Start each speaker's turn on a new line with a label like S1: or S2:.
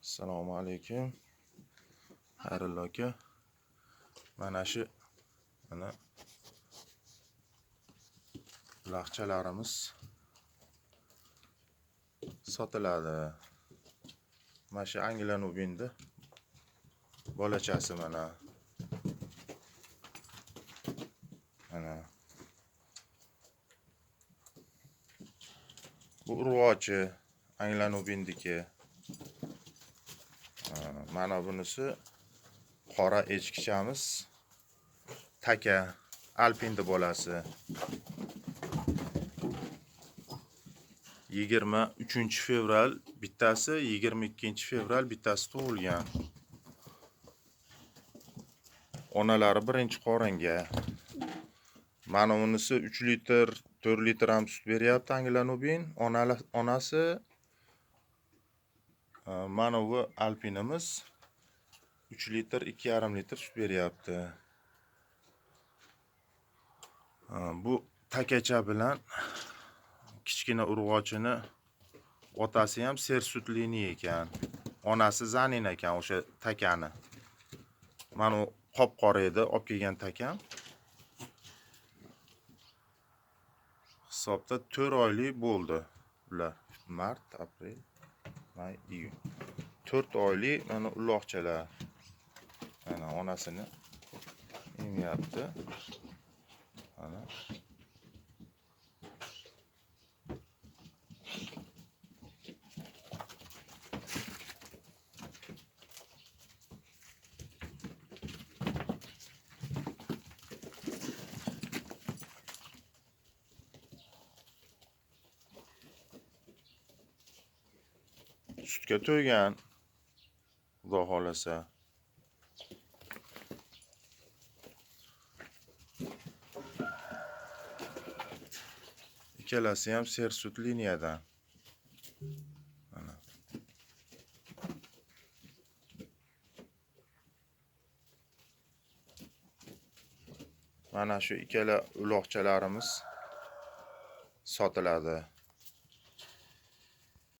S1: Assalomu alaykum. Xayrullo aka. Mana shu mana uloqchalarimiz sotiladi. Mana shu Anglanubinni bolachasi mana. Mana. Bu urg'ochi Anglanubindiki. Mana bunisi qora echkichamiz. Taka Alpinni bolasi. 23 fevral bittasi, 22 fevral bittasi tug'ilgan. Onalari birinchi qoringa. Mana bunisi 3 litr, 4 litr ham sut beryapti Anglanubin. Onasi mana bu Alpinimiz 3 litr, 2,5 litr sut beryapti. Bu takacha bilan kichkina urg'ochini otasi ham sersutlini ekan. Onasi Zanin ekan o'sha takani. Mana u qop-qora edi, olib kelgan takam. Hisobda 4 oylik bo'ldi ular. Mart, aprel, may, iyun. 4 oylik mana uloqchalar. Mana onasini emyapti. Mana. Sutga to'ygan. Xudo xolasa. Ikkalasi ham sersut liniyadan. Mana. Mana shu ikkala uloqchalarimiz sotiladi.